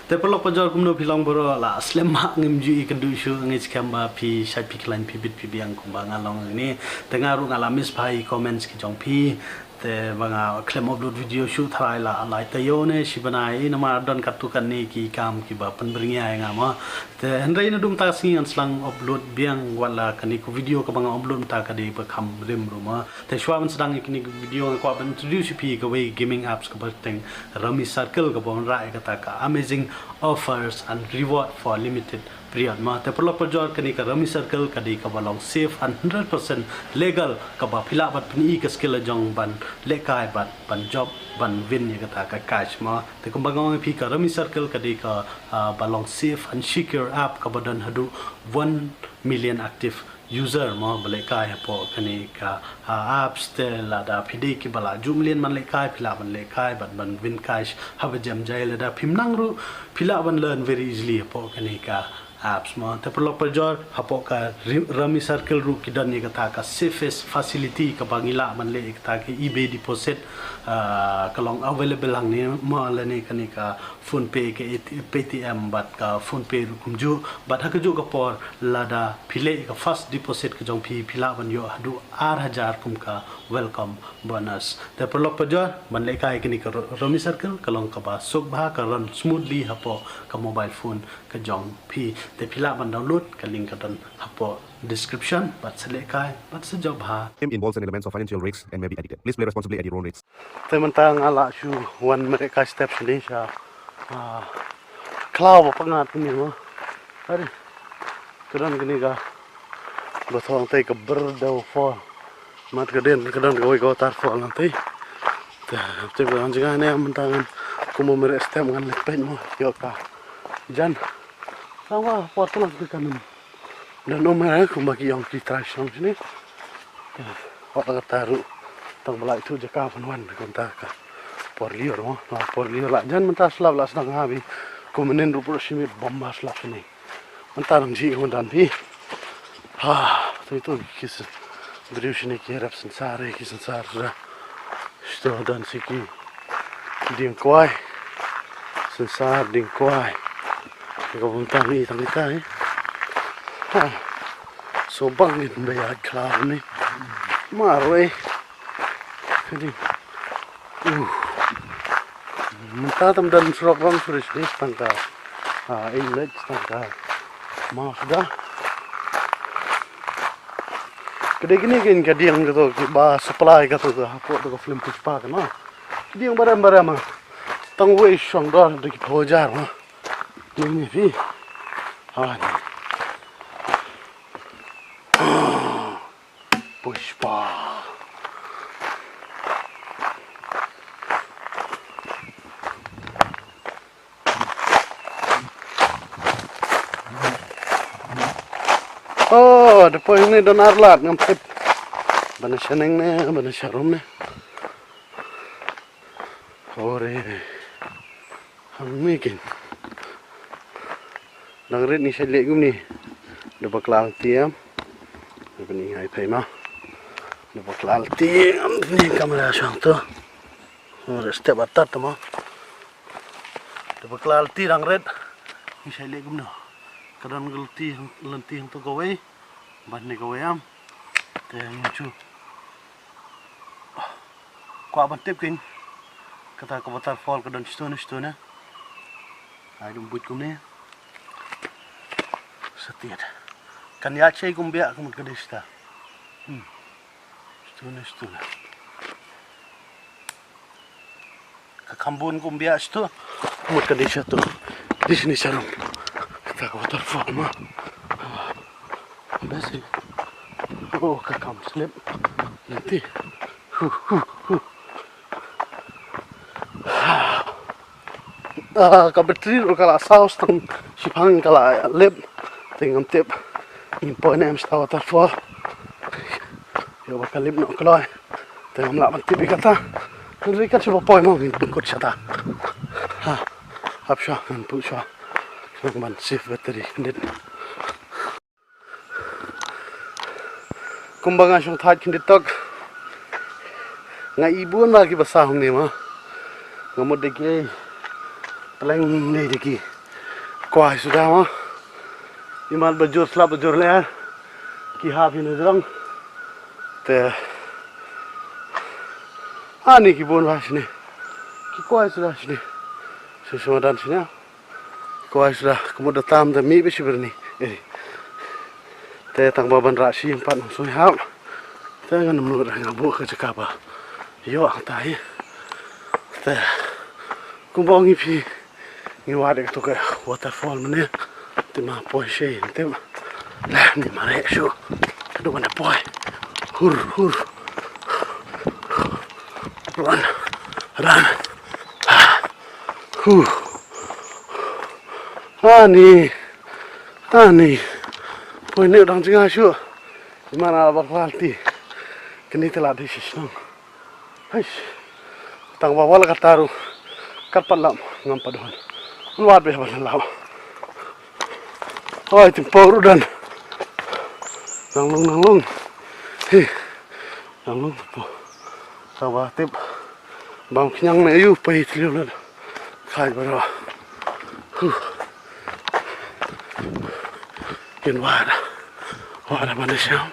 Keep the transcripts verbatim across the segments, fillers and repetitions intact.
Te paralok parajor, kumno phi long baroh? La slem ma ngim ju i kynduh shuh, ngi skhem ba phi shait phi khlaiñ, phi bit phi biang kumba nga long ni. Te nga ruh nga la miss bha i comments ki jong phi. Te ba nga khlem upload video shuh tharai la lai taïew ne shi bnai, namar don katto katne ki kam kiba pynbyrngia ïa nga ma. Te hynrei naduh mynta ka sngi ngan sdang upload biang, wat la kane ka video kaba nga upload mynta ka dei ba kham rim ruh ma. Te shuwa ban sdang ïa kine ki video, nga kwah ban introduce ïa phi kawei gaming apps kaba kyrteng Rummy Circle, kaba wanrah ïa kata ka amazing offers and reward for limited period ma. Te paralok parajor, kane ka Rummy Circle ka dei kaba long safe and hundred percent legal, kaba phi lah ban pyni ka skill la jong ban lehkai bad ban jop ban win ïa kata ka cash ma. Te kumba nga ong ïa phi, ka Rummy Circle ka dei ka, ah, ba long safe and secure app kaba don haduh one million active user mo ba lehkai hapoh kane ka, ah, apps. Te lada phi dei kiba la ju million ban lehkai, phi lah ban lehkai bad ban win cash haba jem jai. Lada phim nang ruh, phi lah ban learn very easily hapoh kane ka apps mo. Te paralok parajor, hapoh ka Ri- Rummy Circle ruh ki don ïa kata ka safest facility kaba ngi lah ban leh ïa kata ka eBay deposit, ah, ka long available hangne mo, lane kane ka PhonePe, ka A T- Paytm bad ka PhonePe ruh kumjuh. Bad ha kajuh ka por, lada phi leh ka first deposit ka jong phi, phi lah ban ïoh haduh ar hajar kum ka welcome bonus. Te paralok parajor, ban lehkai kane ka Ru- Rummy Circle ka long kaba suk bha, ka run smoothly hapoh ka mobile phone ka jong phi. Te phi lah ban download, ka link ka don hapoh description, bad sa lehkai bad sa jop bha. Game involves an element of financial risks and may be addictive. Please play responsibly at your own risk. Te mynta nga la shu wan mareh kai step shane sha, ah, khlaw ba pyngngad kane mo. Are, ka don kane ka ba thong te ka Byrdew Fall. Mat ka dien ka don kawei ka waterfall nangtei. Te te ba ngan jngai ne mynta ngan kumba mareh step ngan leit peit mo ïoh ka jan. Tang ba por tang ka kan. Don um mareh kumba ki ong ki trai shong shane. Wat la kata ruh tang ba la ithuh jaka ban wan kumta ka por lyiur mo. Por lyiur la jan mynta slap la sdang ha bi. Kumba nin ruh por shimit bom ba slap shane. Mynta nang jih ngan dan phi. Ha, tu tu ki se briew shane ki rep synsar, eh, ki synsar suda. Shto dan si ki dieng kwai. Synsar dieng kwai. Ka bun tang i tang i tai. Ha. So bang ngin ba ïa klar ni. Marwei. Kadi. Uh. Mynta tam dan surok ram suris ni tang ka. Ah, inlet tang ka. Maaf dah. Kadi kini kin kadiang kato ki ba supply kato ka hapoh to ka film Pushpa kan ma. Kadiang barem barem ma. Tang wei shong dor da ki phojar ma. Ni ni phi. Ha ni. Pushpa. Oh, da poi ne don ar lad ngam tip. Bana shaneng ne, bana sharum ne. Ore. Hang mikin. Dang rit ni sha lek kumni. Da bakla tiam. Da bani ngai phai ma. Da bakla tiam ni kamera shang tu. Ore step atat ma. Da bakla ti dang rit. Ni sha lek kumno. Ka don ka lynti, lynti hangto kawei. Ban ni kawei am. Te ngi chu. Kwah ban tip kin. Kata ka waterfall ka don shitun shitun ne. Ai dum buit kumne. Satiat. Kan ïa chei kum biak kum ka dei shita. Hmm. Shitun shitun. Ka kham bun kum biak shito. Mut ka dei shato. Dei shini sharum. Kata ka waterfall ma. Besi. Oh, ka kham slip. Nanti. Hu, hu, hu. Ah, ka battery ruh ka la saus tang. Shipang ka la lip. Te ngam tip. Ngin poi ne em shita waterfall. Ïoh ba ka lip noh kloi. Te ngam lah ban tip ïa kata. Hynrei kan shu ba poi mo ngin pynkut shata. Ha. Hap shuwa ngan put shuwa. Ngan ban save battery khyndiat. Kumba nga shong thait khyndiat tok. Nga i bun ba ki ba sa hangne ma. Nga mut de ki. Pleng de de ki. Kwai suda ma. Imat ba jur slap ba jur lyer. Ki hap hi na jrong. Te. Ani ki bun ba shini. Ki kwai suda shini. Su su madan shini. Kwai suda kumut da tam da mi ba shi birni. Eh. Te tang ba ban ra shi empat nong sui hap. Te ngan mut ra nga bu ka jaka ba. Yo ang tai. Te. Kumba ngi phi. Ngi wad ka tu ka waterfall mane. Te ma poi shi te. Lah ni mare shu. Aduh mana poi. Hur hur. Run. Run. Huh. Ani. Ani. Poi ne dang jinga shu. Mana ba kwalti. Kini telat di shisnong. Hais. Tang ba wal kataru. Kat pat lam ngam padon. Luat be ban lam. Oi tim pau rudan. Nang long nang long. Hi. Nang long po. Sawa tip. Bang kenyang ne yu pai tliu lad. Khai baro. Huh. Kin wada. Wada mana siam.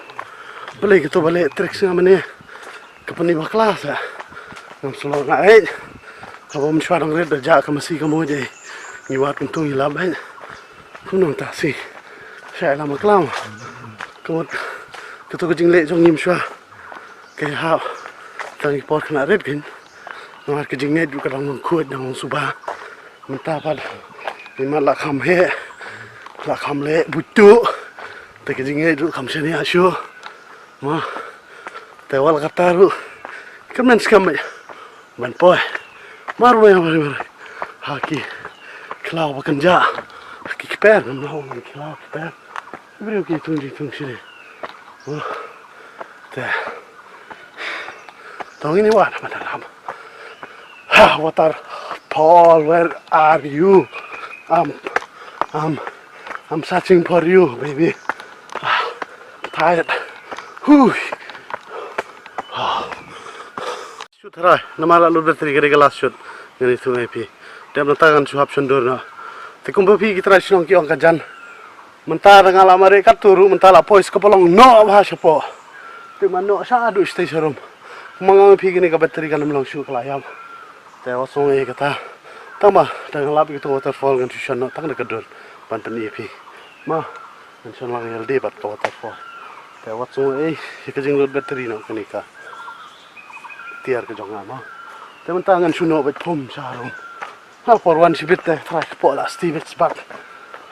Balik itu balik trik siam mana. Ka pynbakla sa. Ngam sngewlong nga eit. Haba mynshwa dang rit da jah ka masi ka mut ei. Ngi wad kumtu ngi lap eit. Kumno ta si. Shai lama klam. Ka mut. Kato ka jingleh jong ngi mynshwa. Ka hap. Tang i por khynnah rit kin. Namar ka jingngeit ruh ka dang long khuid dang long suba. Mynta pat. Imat la kham heh. La kham leh butuh. Te ka jingngeit ruh kham shaniah shuh. Ma. Te wal kata ruh. Kyrmen skhem ban poi. Mar wei mar wei. Ha ki khlaw ba kynjah. Ha ki kper ngam lah ong ki khlaw kper. Briew ki tung di tung sini. Ma. Te. Tong ini wad ma dalam. Ha, waterfall, where are you? I'm, I'm, I'm searching for you, baby. Ah, tired. Hui. Shu tharai, namar la lut battery ka dei ka last shoot. Ngani thung ai phi. Dep nangta ngan shu hap shon dur na. Te kumba phi ki trai shnong ki ong ka jan. Mynta da nga la mareh katto ruh mynta la poi ska ba long noh bha shapoh. Te man noh sha duh shatei sharum. Kumba nga ong phi kane ka battery kan ym long shuh ka la ïap. Te wat sngew ei kata. Tang ba da nga lap ïa kato waterfall ngan shu shon noh tang da ka dur ban pyni ïa phi. Ma ngan shon lang ïalade bad ka waterfall. Te wat sngew ei ïa ka jinglut battery noh kane ka tiar ka jong nga ma. Te mynta ngan shu noh bad pum sharum. Ha por wan shibit te trai ka pok la sti bit sbak.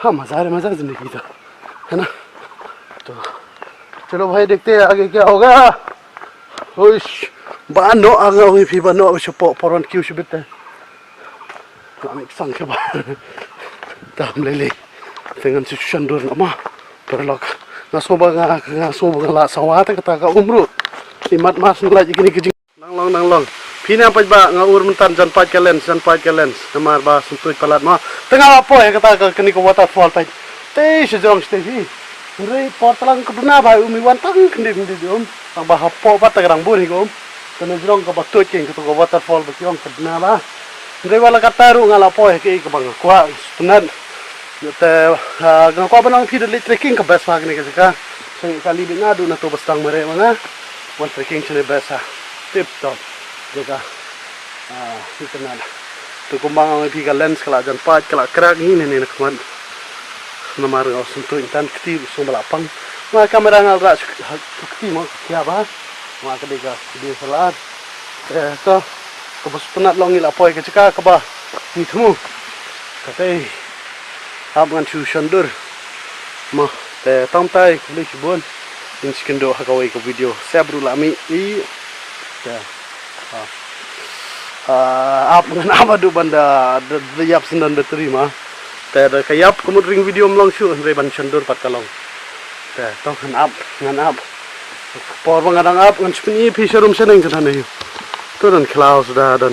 Ha maza re maza zindagi to. Hai na. To. Chalo bhai dekhte hain aage kya hoga. Huish. Ba noh anga wi phi ba noh shu pok por wan kiew shibit te. Nga mik sang ke ba. Tam lele. Te ngan shu shon dur noh ma. Paralok. Nga sngew ba nga nga sngew ba nga la sawa te kata ka um ruh. Imat mas ngi lait ïa kine ki jing Nang long nang long. Phi nang paidbah nga ur mynta jan paid ka lens jan paid ka lens. Namar ba sngewthuh palat ma. Te nga la poi ha kata ka kane ka waterfall paid. Te sha jrong shatei hi. Hynrei por tlang ka duna ba um i wan tang kyndit kyndit um. Tang ba hapoh pat ta ka dang bun hi ka um. Te na jrong kaba tuid keiñ kato ka waterfall ba ki ong ka duna ba. Hynrei wat la katta ruh nga la poi ha kaei kaba nga kwah sngewtynnat. Te ah, nga kwah ban ong phi da leit trekking ka best bha kane ka jaka. Sngewbha kali beit naduh na to ba sdang mareh ma nga. Wan trekking shane best ha. Tip top. Jaka. Ah, sngewtynnat. To kumba nga ong ïa phi ka lens ka la jan paid ka la crack hi ne ne na khmat. Namar nga sngewthuh tang kti u sngewbha la pang. Nga kamera nga la rah shu kti mo ka khia ba. Nga ka dei ka dei salat. Eh, to. Kaba sngewtynnat long ngi la poi ka jaka kaba ngi thmu. Katei. Hap ngan shu shon dur. Mo, te tang tai khublei shibun. Ngin sa kynduh ha kawei ka video. Sep ruh la mih. I. Te. Ah. Ah, ap ngan ap haduh ban da, da, da ïap syndon battery ma. Te da ka ïap ka mut ring video ym long shuh hynrei ban shon dur pat ka long. Te to ngan ap, ngan ap. Por ba nga dang ap ngan shu pyni phi sharum shaneng ka dang ïa. To don khlaw suda don.